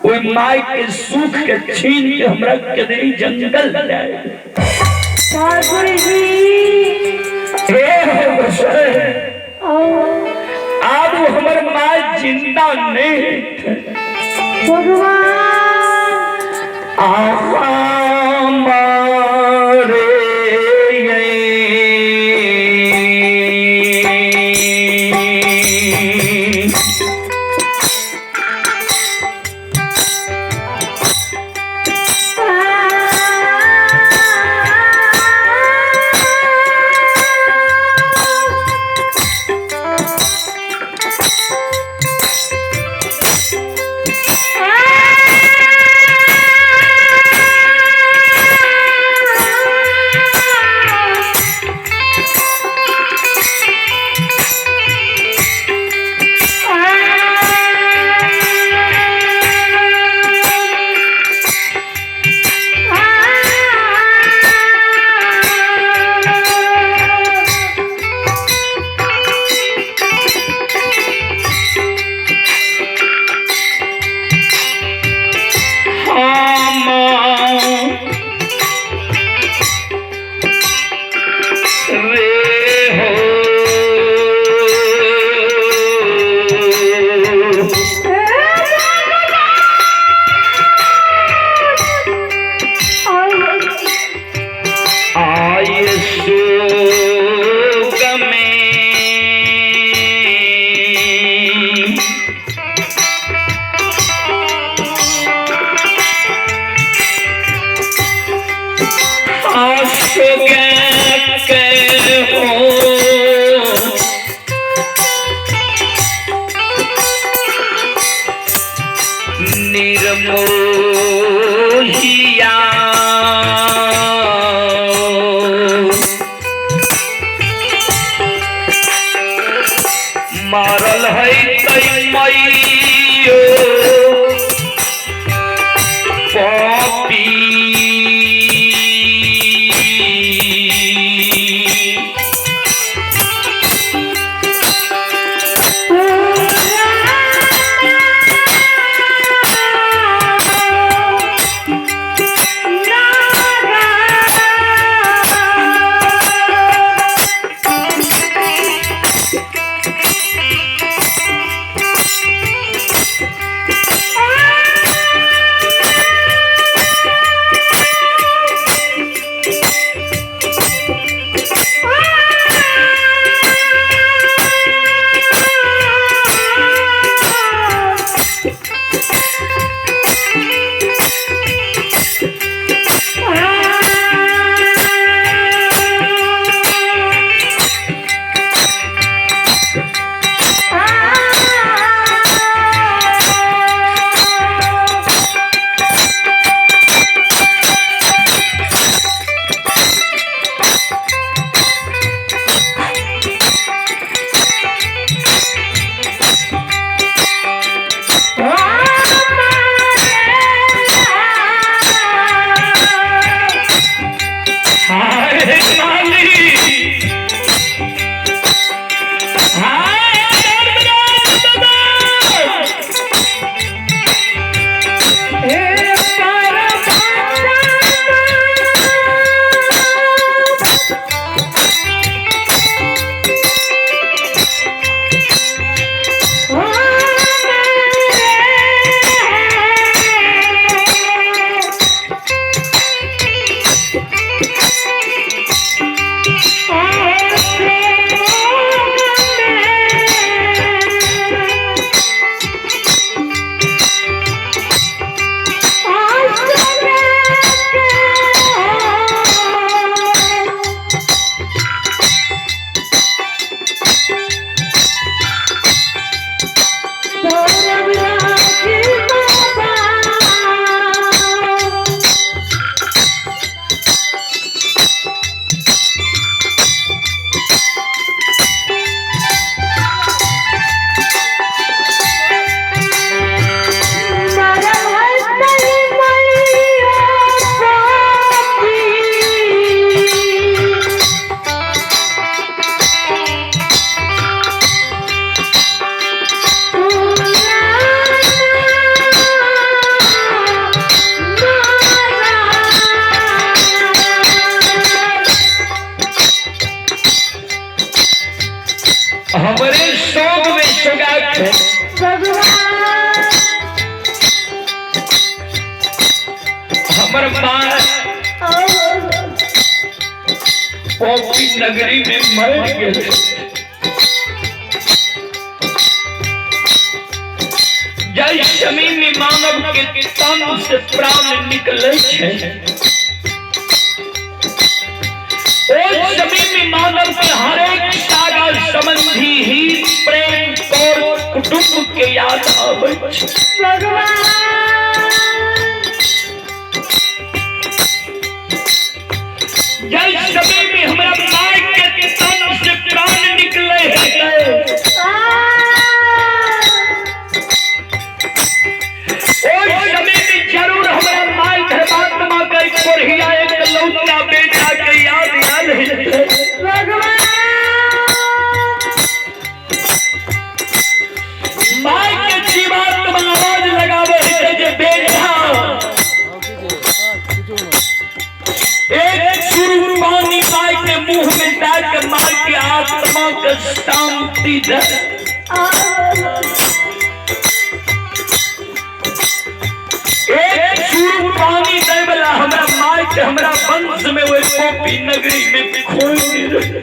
ओहि माय के सुख के छीन के हमरा कदरी जंगल जाए। ठाकुर जी हे गोसाई, आब हमर माय जिंदा नहीं। भगवान निर्मोहिया मारल है तै मैयो पापी। हमर माँ कोपी नगरी में मर गेल। जय समय में मानव के तन से प्राण निकले छै, ओहि समय में मानव के हरेक सागा संबंधी ही प्रेम और कुटुंब के याद आबै छै। भगवान जय समय में हमरा माय के तन से प्राण निकले है, ओहि समय में जरूर हमरा माय धर्मात्मा के कोढ़िया एक लौता बेटा के याद आयल है। भगवान माय के जीवात्मा आवाज लगावे है जे बेटा एक चूर पानी माय के मुंह में डाल के माय के आत्मा के शांति दे। एक चूर पानी दे वाला हमरा माय के हमरा वंश में वही कोपी नगरी में खोज रहे।